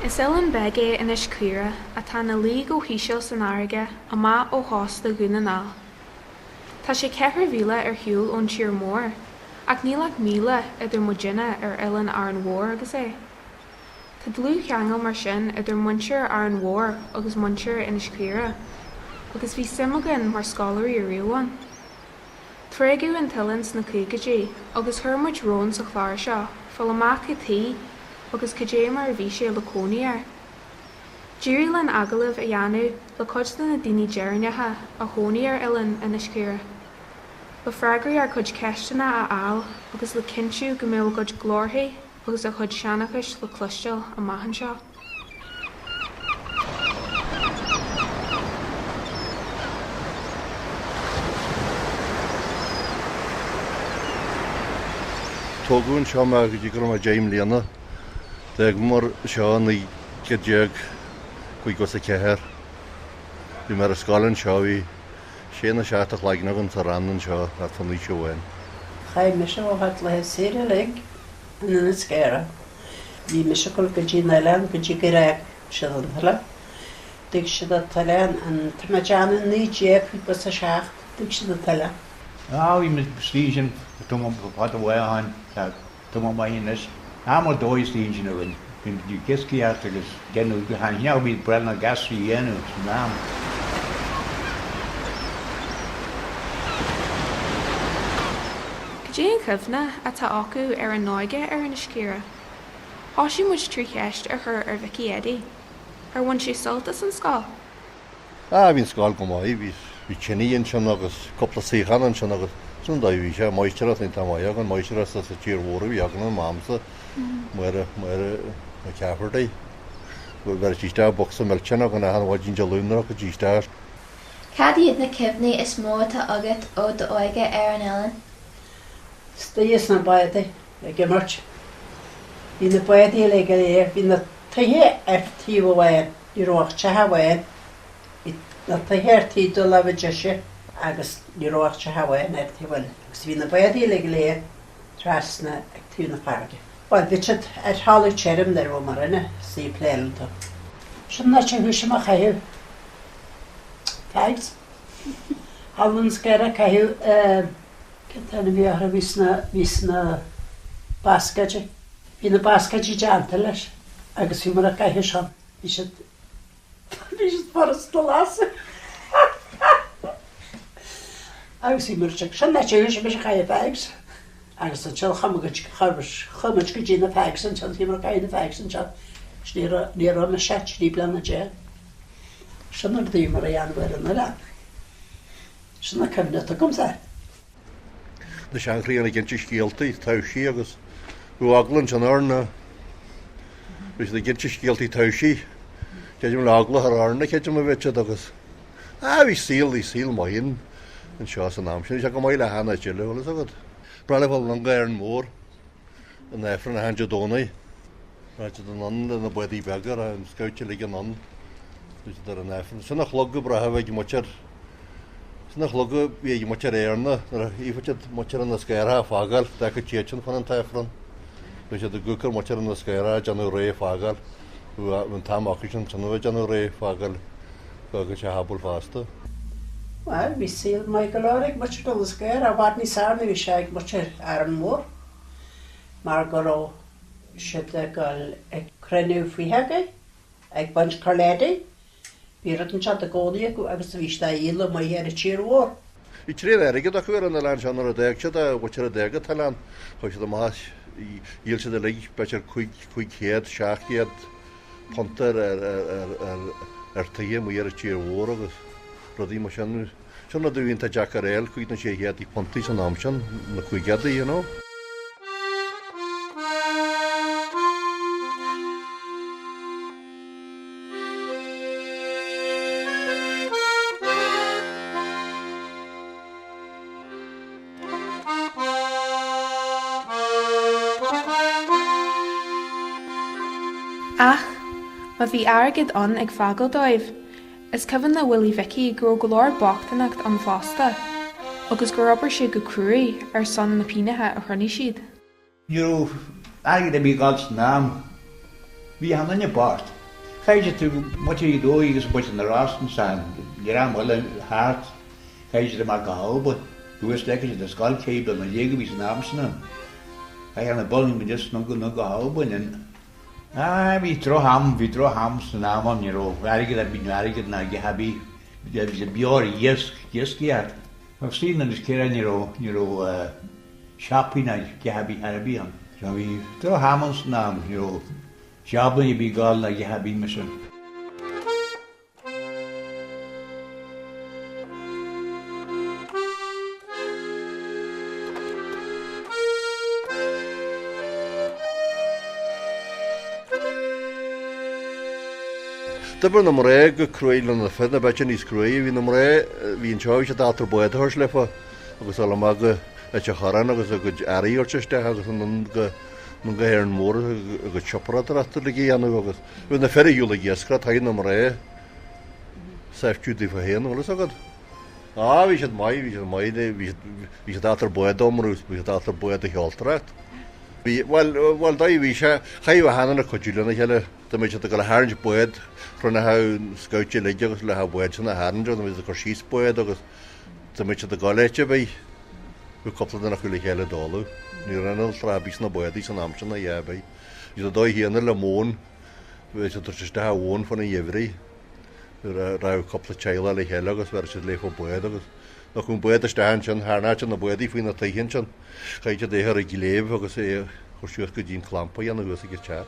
Is oileán beag é Inis Caoire atá ina luí go híseal san fharraige amach ó chósta Dhún na nGall. Tá sé 4 mhíle ar shiúl ón tír mór, ach níl ach míle idir muidinne ar oileán Árainn Mhór agus é. Tá dlúthcheangal mar sin idir muintir Árainn Mhór agus muintir Inis Caoire, agus bhí suim againn mar scoláirí ariamh ann. Tréigeadh an t-oileán sna caogaidí agus chuir muid romhainn sa chlár seo fáil amach cad chuige agus cad é mar a bhí sé le cónaí air. D'éirigh linn agallamh a dhéanamh le cuid de na daoine deireanacha a chónaigh ar oileán Inis Caoire, le freagraí ár gcuid ceisteanna a fháil agus le cinntiú go mbeadh a gcuid glórthaí agus a gcuid seanchais le cloisteáil amach anseo. Tógadh anseo mé go dtí go raibh mé 10 mbliana. D'fhágamar anseo i 1954. Bhí mé ar an scoil anseo, bhí sé nó seacht de chloigne againn sa rang anseo thart fán aois amháin. Chaith mise mo chuid laetha saoire uilig in Inis Caora. Bhí mise ag dul go dtí an oileán go dtí gur fhág siad an t-oileán. D'fhág siad an t-oileán an tá mé ag déanamh 1957 d'fhág siad an t-oileán. Á bhí mé istigh ansin tamall fada uaidh ó shin, tá tamall maith anois. Am ar dóigh istigh ansin againn. Bhí muid ag iascaireacht agus déanamh chan shneachta bhí breith na gCasraí a dhéanamh san am. Cad é an chuimhne atá acu ar a n-óige ar Inis Caoire? Thosaigh muid trí cheist a chur ar Mhicí Eddie. Ar bhain sé sult as an scoil? Ah, bhí an scoil go maith, bhí, bhí tine ansin agus cúpla suíochán ansin agus sin an dóigh a bhí sé, máistreás iontach maith againn, máistreás as an tír mhór a bhí againn, Mamsa, Máire, Máire McCafferty. Bheireadh sí isteach bocsa milseáin againn achan mhaidin Dé Luain nuair a thiocfadh sí isteach. Cad iad na cuimhní is mó atá agat ó d'óige ar an oileán? Istigh sna bádaí ag imirt. Bhí na bádaí uilig go léir, bhí na tithe ar taobh amháin, ní raibh ach teach amháin, bhí na tithe ar taobh do láimhe deise agus ní raibh ach teach amháin ar taobh eile agus bhí na bádaí uilig go léir trasna ag taobh na farraige. Bhuel, bhí siad ar thalamh tirim nuair a bhí mar ina suí pléileanta. Sin an áit a thoisigh mé a chaitheamh Fags. Thall an scaire caitheamh cén t-ainm a bhí orthu bhí sna bhí sna bascaeidí. Bhí na bascaeidí déanta leis agus bhí mar a caitheamh sin. Bhí siad bhí siad furasta a lasadh. Agus bhí mar sin áit a thoisigh mise a chaitheamh fags. Agus ansin chuaigh muid chuaigh muid go dtí na fags ansin bhí mar a caitheamh na fags ansin. Ní raibh ní raibh mise ach 13 bliana. Sin an rud a bhí mar a dhéanamh ar an oileán. Sin an cuimhne atá agamsa air. Na seanchríonna ag inse scéaltaí, taibhsí agus bhí eagla ansin orainn. Bhí siad ag inse scéaltaí taibhsí. Creidim le eagla a chur orainn, creidim a bheadh siad agus ah bhí saol, bhí saol maith anseo san am sin. Bhí sé go maith le achan áit eile, bhfuil fhios agat. Ba bhreá leo fáil anonn go Árainn Mhór. An Aifreann achan Dé Domhnaigh. Raibh siad anonn le na bádaí beaga, raibh an scout uilig anonn. Bhí siad ar an Aifreann. Sin an chlog a braitheadh a bheith ag muintir, sin an chlog a bhí ag muintir Éireanna nuair a chífeadh siad muintir Inis Cárthach ag fágáil, d'fhágfadh siad sin chun an tAifreann. Bhí siad ag amharc ar muintir Inis Cárthach ag déanamh réidh fágáil. Bhí an t-am acu sin sin a bheith ag déanamh réidh fágáil, fágfaidh sé Shabhal fosta. Bhuel, bhí saol maith go leor ag muintir Inis Caorach, i bhfad níos fearr ná bhí sé ag muintir Árainn Mhór, mar go raibh siad ag dul ag cruinniú fuitheogaí, ag baint coirléidí, bhí rud inteacht i gcónaí acu agus bhí siad á dhíol amuigh ar an tír mhór. Bhí tréan airgid acu ar an oileán seo nuair a d'fhág siad, a mhuintir a d'fhág an t-oileán, chuaigh siad amach, dhíol siad uilig b'fhéidir 500, 700 punt ar ar tithe amuigh ar an tír mhór agus rudaí mar sin. Sin rud a bhí iontach deacair a fháil, cúig nó sé chéad puntaí san am sin, na cúigeadaí, you know. Ach, má bhí airgead ann ag fágáil dóibh, is cuimhin le Willie Mhicí go raibh go leor bochtaineacht ann fosta, agus gur obair siad go cruaidh ar son na pingneacha a chruinnigh siad. Ní raibh airgead ar bith ag dul san am. Bhí achan duine bocht. Chaithfeadh tú muintir Ghaoth Dobhair agus muintir na Rosann ansan, dream eile thart, chaith siad amach go hAlbain. Thuas leis siad an scoil 16 bliana a bhí san am sin ann. Chaith na bunaí muid is nó go hAlbain an. Ah, bhí droch am, bhí droch am san am ann, ní raibh airgead ar bith, nó airgead ná a dhath ar bith, bhí siad beo ar iasc, iascaireacht. Ach sin anois cé ní raibh, ní raibh siopaí ná a dhath ar bith ar bith ann. So bhí droch am ann san am, ní raibh jabanna ar bith ag gabháil ná a dhath ar bith mar sin. D'oibrigh na mná go cruaidh le na fir, nó b'fhéidir níos cruaidhe. Bhí na mná, bhí anseo, bhí siad ábalta bád a thabhairt leofa agus dul amach go Leitir Chorráin agus a gcuid earraí a thabhairt isteach agus anonn go anonn go hÁrainn Mhór a gcuid siopadóireachta uilig a dhéanamh agus bhí na fir ar shiúl ag iascaireacht, thagadh na mná seiftiú daofa féin, an bhfuil fhios agat. Á, bhí siad maith, bhí siad maith, bhí siad, bhí siad ábalta bád a iomrú, bhí siad ábalta bád a sheoltóireacht. Bhí, bhuel, bhuel, dóigh bhí sé, chaithfeadh achan duine cuidiú lena chéile, dá mbeadh siad ag dul a tharraingt bád, chruinneodh scout uilig agus le an bád sin a tharraingt agus dá mbeadh siad ag cur síos bád agus dá mbeadh siad ag dul áit ar bith, bhí cúpla duine acu le chéile ag dul. Ní raibh aon trá ar bith sna bádaí san am sin ná a dhath ar bith. Bhí siad ag dul chéanna le móin, bhí siad ag tabhairt isteach an mhóin fá na gheimhridh. Raibh cúpla teaghlach le chéile agus bheir siad leofa bád agus nuair a chuaigh an bád isteach ansin, tharraing siad na bádaí faoi na tithe ansin. Chaith siad é ar a gcléibh agus é a chur suas go dtí an clampa a dhéanamh thuas ag an teach.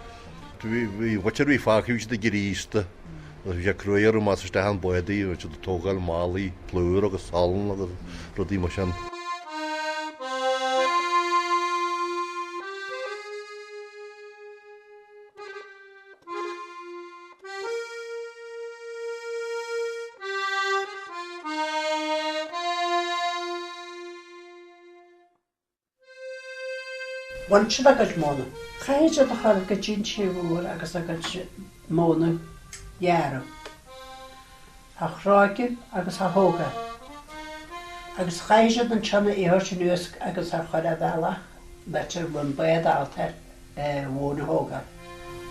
Bhí an mhuintir a bhí fágtha, bhí siad ag éirí aosta agus bhí sé cruaidh orthu más isteach an bádaí, bhí siad ag tógáil málaí plúr agus salann agus rudaí mar sin. Bhain siad a gcuid móna. Chaithfeadh siad a chur go dtí'n tír mhór agus a gcuid móna ghearradh, a thráigeadh agus a thógáil. Agus chaithfeadh siad ansin é a thabhairt anuas agus a chur ar bhealach leitir bhfuil an bád ábalta ar mhóin a thógáil.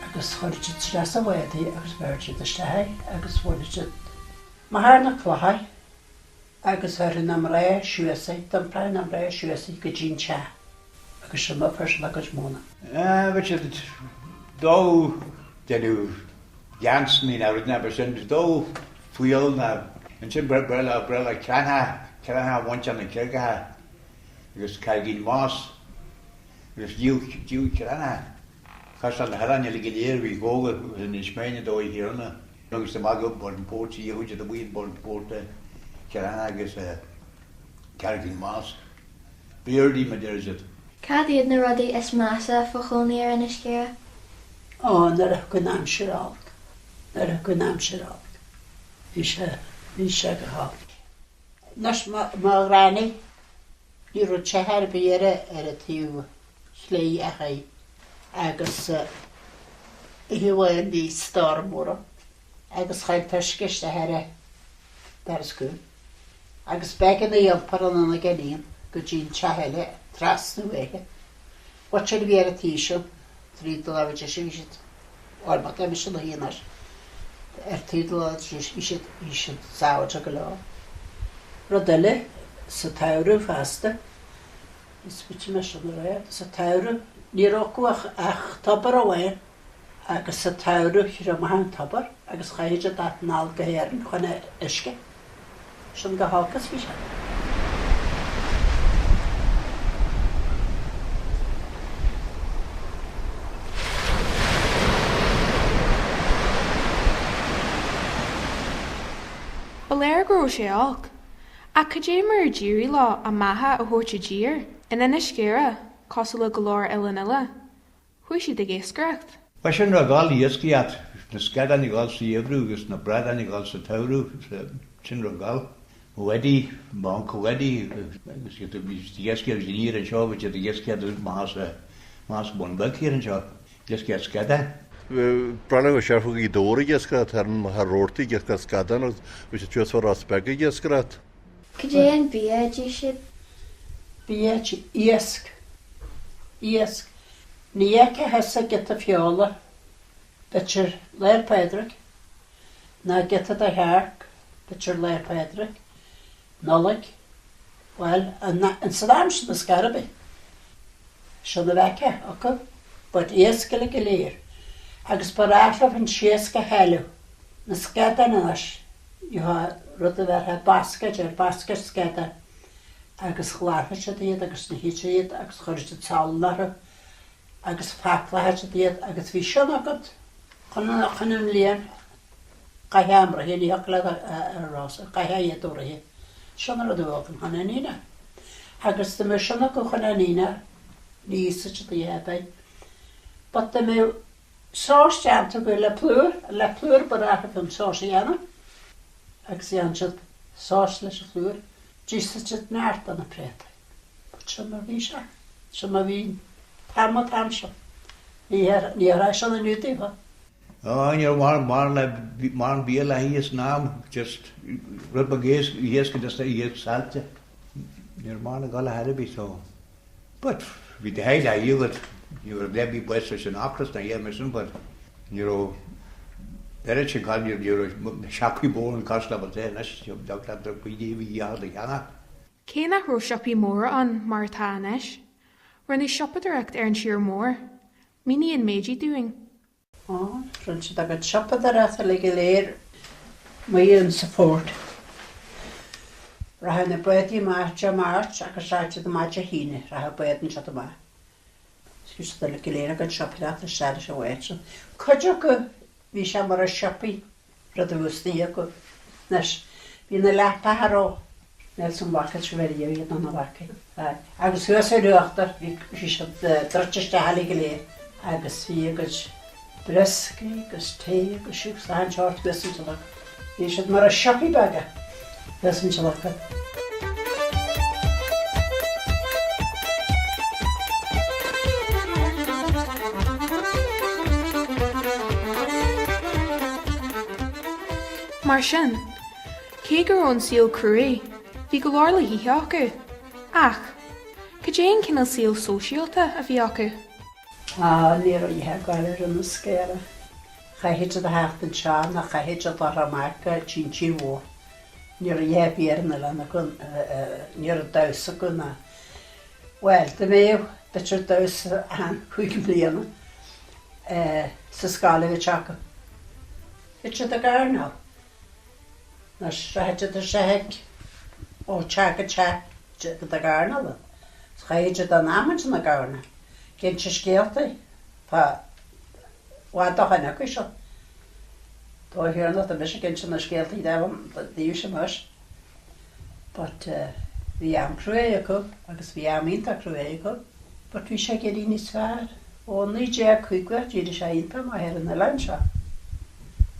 Agus chuireadh siad isteach sa bhád í agus bheireadh siad isteach í agus bhainfeadh siad amach ar na clocha agus chuirfeadh na mná suas í, d'iompródh na mná suas í go dtí'n teach agus sin mar a fuair siad a gcuid móna. Bhí siad ag dul déanamh geansaí ná rud ná mar sin, dul fuíoll ná ansin breith le breith le cearnach, cearnach a bhaint ar na carraigeacha agus Carraigín Moss agus díol díol cearnach. Chaith na hoileáin uilig go léir a bhí chomh agus Inis Meáin an dóigh chéanna. Agus amach go Burtonport, dhíol siad amuigh in Burtonport cearnach agus Carraigín Moss. Beardaí mar deir siad. Cad iad na rudaí is measa fá chónaí ar Inis Caora? Ó, nuair a thiocfadh an aimsir olc, nuair a thiocfadh an aimsir olc, bhí sé, bhí sé go holc. Anois, mo ghranny, ní raibh teach ar bith ar ar an taobh chlé ach é agus oíche amháin bhí storm mór ann agus chuaigh an t-uisce isteach ar an doras cúil agus b'éigean í a iompar anonn ag an iníon go dtí an teach eile trasna uaithi. Muintir a bhí ar an taobh sin tríd an láimh deis bhí siad bhuel má tá mise ina shuí anois ar taobh na láimhe deise bhí siad bhí siad sábháilte go leor. Rud eile sa tsamhradh fosta is b'fhéidir mé sin a rá sa tsamhradh ní raibh acu ach ach tobar amháin agus sa tsamhradh thriomaigh an tobar agus chaithfeadh siad a theacht anall go hÉirinn chun uisce. Sin go holc is bhí sé. Ba léir go raibh sé olc. Ach cad é mar a d'éirigh leo a mbeatha a thabhairt i dtír? In Inis Caora, cosúil le go leor oileán eile, Chuaigh siad ag iascaireacht. Bhuel sin ag gabháil iascaireacht, na scadáin ag gabháil sa gheimhreadh agus na bradáin ag gabháil sa tsamhradh, sin ag gabháil. Mo dhaidí, m'uncail dhaidí agus iad bhí siad ag iascaireacht bhí siad aniar anseo, bhí siad ag iascaireacht amach as amach as Bun Beag thiar anseo, ag iascaireacht scadán. Breathnaigh siar fá Ghaoth Dobhair ag iascaireacht ar an Machaire Rabhartaigh ag iascaireacht scadán agus bhí siad suas fá Ros Beag ag iascaireacht. Cad é an bia a d'ith siad? Bia, iasc, iasc. Ní fheicfeá thusa giota feola. B'fhéidir Lá 'le Pádraig, ná giota de shearc, b'fhéidir Lá 'le Pádraig, Nollaig, bhuel, san am sin ar scor ar bith, sin a bheadh acu, but iasc uilig go léir. Agus ba ghnách leo an t-iasc a tháilleadh, na scadáin anois, gheofá rud a bhéarfá basket air, basket scadán, agus ghlanfadh siad iad agus nífeadh siad iad agus chuirfeadh siad salann orthu agus phacálfadh siad iad agus bhí sin agat chun chun an bhliain. Chaithfeá am rith, ní thiocfadh leat a rá, chaithfeá iad a rith. Sin an rud a bheadh acu chun an Aoine. Agus dá mbeadh sin acu chun an Aoine, ní íosfadh siad oíche ar bith. But dá mbeadh sós déanta acu le plúr, le plúr ba ghnách leo an sós a dhéanamh agus dhéan siad sós leis an phlúr, d'íosfadh siad neart de na préataí. But sin mar bhí sé. Sin mar bhí an t-am an t-am sin. Ní raibh sin inniu daofa. Á, ní raibh mórán bia le hithe san am, just rud beag iasc, iasc just iasc saillte. Ní raibh mórán ag dul ar chor ar bith so. But bhí do sháith le hithe agat, ní raibh ar bith baint leis an ocras ná a dhath mar sin but ní raibh oiread sin caill, ní raibh na siopaí móra an cosúil le mar atá anois, beag leat do bhí a bhí a cheannach. Cé nach raibh siopaí móra ann mar atá anois, rinneadh siopadóireacht ar an tír mór. Míníonn Méidí dúinn. Á, rinne siad a gcuid siopadóireachta uilig go léir amuigh in sa phort. Rachadh na bádaí amach Dé Máirt agus rachadh siad amach Dé hAoine, rachadh bád ansiúd amach. Bhí siad uilig go léir a gcuid siopadóireachta isteach leis an bhád sin. Cuid acu, bhí sé mar a siopaí. rud a bhí istigh acu. Anois, bhí na leapacha raibh níl san bhfaca sibh ariamh iad ná na bhfaca. Agus thuas ar uachtar bhí bhí siad druidte isteach uilig go léir agus bhí a gcuid brioscaí agus tae agus siúcra achan seort thuas ansin acu. Bhí siad mar a siopaí beaga thuas ansin acu. Mar sin, cé go raibh an saol cruaidh, bhí go leor le hithe acu. Ach, cad é an cineál saol sóisialta a bhí acu? Á, ní raibh a dhath ag gabháil ar an scéal. Chaithfeadh siad a theacht anseo nó chaithfeadh siad dul amach go dtí an tír mhór. Ní raibh a dhath ar bith ar an oileán acu, ní raibh damhsa acu ná, bhuel, dá mbeadh, b'fhéidir damhsa achan chúig mbliana sa scoil a bheadh sé acu. Bheadh siad ag airneál. Anois, rachadh siad isteach ag, ó teach go teach ag airneál. Chaithfeadh siad an am ansin ag airneál. Ag inse scéaltaí fá bhfad ó shoin acu seo. Dóigh thiarna, tá mise ag inse na scéaltaí daoibhse anois. But bhí am cruaidh acu agus bhí am iontach cruaidh acu. But bhí sé ag éirí níos fearr. Ó 1950 d'éirigh sé iontach maith ar an oileán seo.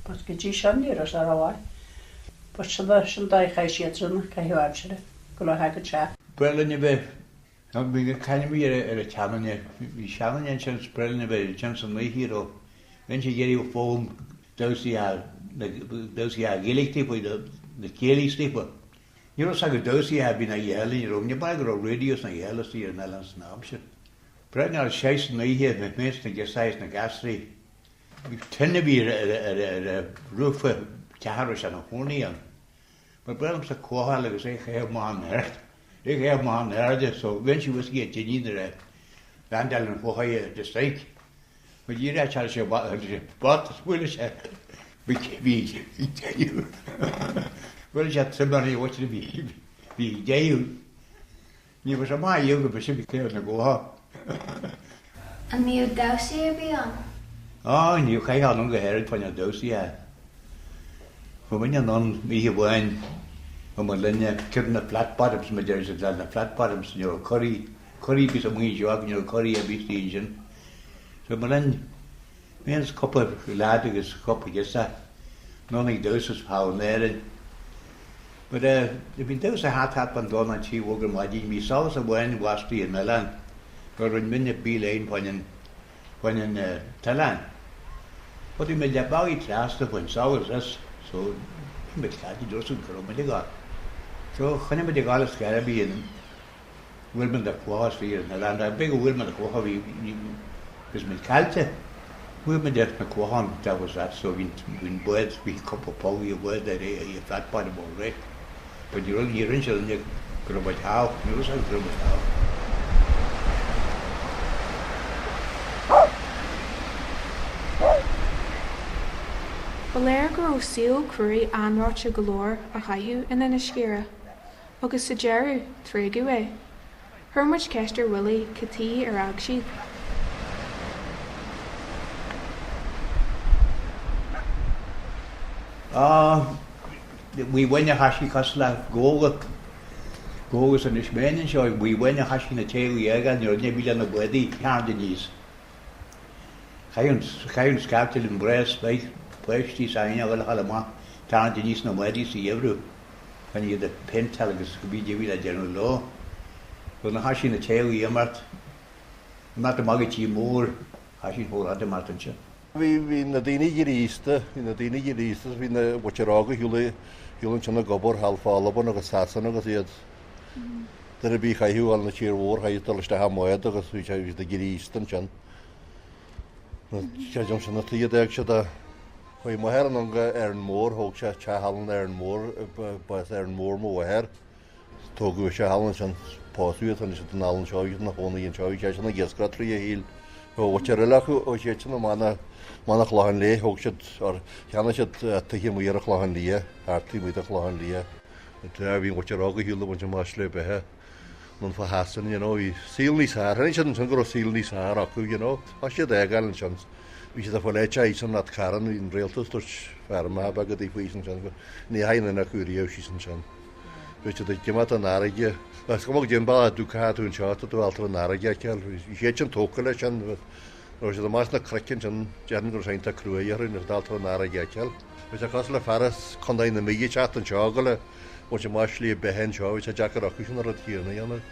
But go dtí sin ní raibh sé rómhaith. But sin sin dóigh a chaith siadsan caitheamh aimsire, go leor go teach. Ba bhreá linn a bheith Bhí caint ar an tseanduine, bhí seanduine ansin is ba bhreá linn a bheith ansin san oíche raibh bheinn ag iarraidh foghlaim damhsaí damhsaí Gaeilge daofa, na céilís daofa. Ní raibh 's acu damhsaí a bhí na oíche eile, ní raibh, ní ba go raibh radios na oíche eile istigh ar an oileán san am sin. Ba bhreá linn isteach san oíche, bheith féin sna girseachaí is na gasraí. Bhí tine a bhí ar ar roof teach a raibh sé ina chónaí ann. Ba bhreá liomsa cloch a fháil agus é a chaitheamh amach an air, é a chaitheamh amach in airde so bheinn sí whisky a dinny nuair a landáil an chloch é the strike. Ba dhíreach tharla sé sé bát is bhuaile sé bhí bhí bhuaile sé troim ar an bhóithre bhí bhí deireadh. Ní raibh sé maith fhiú go bhfios cé na gcomhtha. An mbíodh damhsaí ar bith ann? Á, ní chaithfeá anonn go hÉirinn fá na damhsaí a. Chuaigh muidne anonn oíche amháin, chuaigh muid linne, céard na flat bottoms mar a deir siad, na flat bottoms, ní raibh coirí, coirí ar bith amuigh anseo ach ní raibh coirí ar bith istigh ansin. So mo linn, Mé agus cúpla leaid agus cúpla girseach anonn ag damhsa thall in Éirinn. But eh bhí an damhsa thart thart fán dó nó trí ar maidin, bhí solas amháin lasta ar an oileán gur rinne muidne beeline fán an fán an eh t-oileán. But bhí muid le bealaí trasna faoin solas is so bhí muid caite dúirt go raibh muid ag gabháil. So choinnigh muid ag gabháil ar scor ar bith an Bhuail muid le clocha istigh ar an oileán. B'fhéidir gur bhuail muid le clocha, bhí, bhí, bhí muid caillte. Bhuail muid leis na Clocháin, that was that, so bhí an bád, bhí cúpla poll i bhád ar a flat bottom alright. But ní raibh, ní rinne siad aon go raibh muid thall, ní raibh fhios acu go raibh muid thall. Ba léir go raibh saol cruaidh anróite go leor á chaitheamh in Inis Sciarra, agus sa deireadh, tréigeadh é. Chuir muid ceist ar Willie cad tuige ar fhág siad. Ah, bhí bhain a thaisí cosúil le Gabhla, Gabhla san Inis Meáin anseo, bhí bhain a thaisí na teaghlaigh fhágáil nuair a bhí le na bádaí tarraingt aníos. Chaith an, chaith an scaifte linn breá spéis, páistí is aoinne a dhul a chur amach tarraingt aníos na mbádaí sa gheimhreadh. Chun iad a phéinteáil agus go bhí bhí le déanamh leo. So nuair a thoisigh na teaghlaigh imeacht, imeacht amach go tír mór, thoisigh an whole lot imeacht ansin. Bhí, bhí na daoine ag éirí aosta, bhí na daoine ag éirí aosta, bhí na mhuintir óga a shiúlaigh, shiúil ansin ag obair thall fá Albain agus Sasana agus iad, duine ar bith a chaithfeadh dul na tír mhór, chaithfeadh dul isteach i mbád agus bhí sé, bhí siad ag éirí aosta ansin. Creidim sin na tuige a d'fhág siad a. Chuaigh m'athair anonn go Árainn Mhór, thóg sé teach thall in Árainn Mhór, ba as Árainn Mhór mo mháthair. Tógadh ise thall ansin, pósadh iad, tháinig siad anall anseo, bhí siad ina chónaí anseo, bhí seisean ag iascaireacht trí a shaol. Bhí a mhuintir eile acu, ó siad sin amach na, amach na Clochán Liath, thóg siad, or cheannaigh siad tithe amuigh ar an Chlochán Liath, thart taobh amuigh den Chlochán Liath. Bhí an mhuintir óg ar shiúl ag baint amach slí beatha. anonn fá Shasana, you know, bhí saol níos fearr. Chonaic siad ansin go raibh saol níos fearr acu, you know. Thosaigh siad a fhágáil ansin. Bhí siad ag fáil áit thíos in Ráth Cairn, bhí an rialtas ag tabhairt feirmeacha beaga daofa thíos ansin. Ní dheachaigh aon duine acu riamh síos ansin. Bhí siad ag imeacht an fharraige. Is cuma goidé an bealach a dúcaithe tú anseo, tá tú ábalta an fharraige a fheiceáil. Bhí siad sin tógtha leis sin. Nuair a bhí siad amach sna cnoic ansin, déarfainn go raibh sé iontach cruaidh orthu, nuair a bhí siad ábalta an fharraige a fheiceáil. Bhí sé cosúil le fear as Contae na Mí ag teacht anseo go le Baint amach slí beatha anseo, bhí sé deacair acu sin an rud céanna a dhéanamh.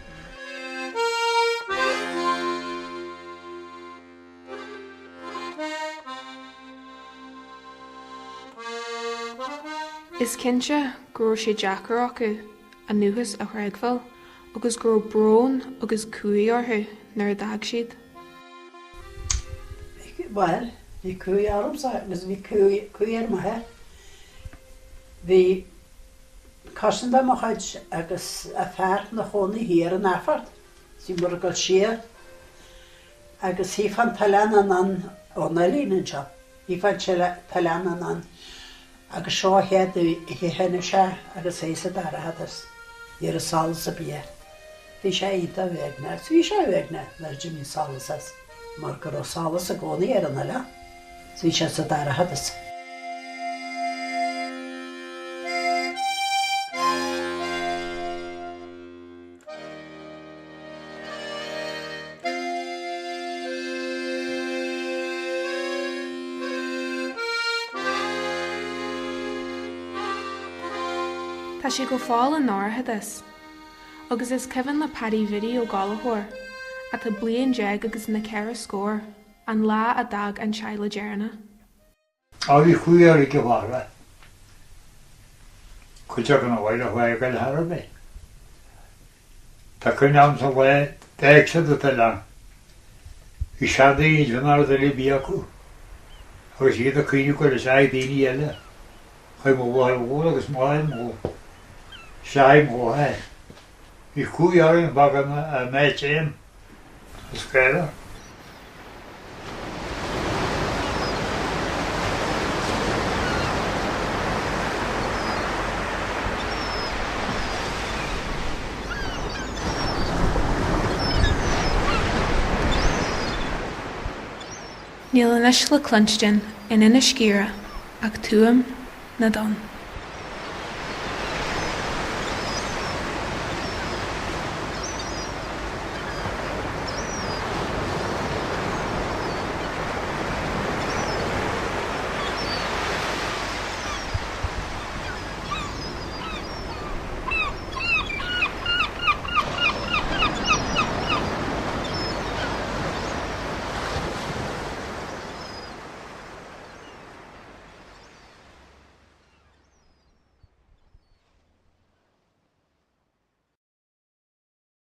Is cinnte go raibh sé deacair acu a ndúchas a thréigbheáil agus go raibh brón agus cumhaidh orthu nuair a d'fhág siad. Bhuel, bhí cumhaidh ormsa agus bhí cumhaidh ar m'athair. Bhí cousin de mo chuid agus a fear 'na chónaí thiar in Athphort, is bhí muid ag dul siar agus shuífeá an t-oileán anonn ón oileán anseo, shuífeá an t-oileán anonn agus seo an chéad oíche a chonaic sé agus é sa dorchadas, ní raibh solas ar bith air. Bhí sé iontach uaigneach, is bhí sé uaigneach nuair a d'imigh an solas as mar go raibh solas i gcónaí ar an oileán. Bhí sé sa dorchadas. Tá sé go fóill i ndorchadas. Agus is cuimhin le Paddy Bhiddy Ó Gallchóir, atá bliain déag agus na ceithre scór, An lá a d'fhág an teaghlach deireanach. Á bhí cumhaidh ar ag a mháthair. Cuid acu na bhaile a fhágáil thar ar bith. Tá cuimhne agam sa lá d'fhág siad an t-oileán. Bhí seandaoine ansin nach raibh duine ar bith acu agus iad ag caoineadh go isteach ag daoine eile. Chuaigh mo mháthair mhór agus m'athair mór isteach ag mo mháthair. Bhí cumhaidh orainn fágáil an áit féin a scaoileadh. Níl anois le cluinstin in Inis Sciarra ach tuaim na dtonn.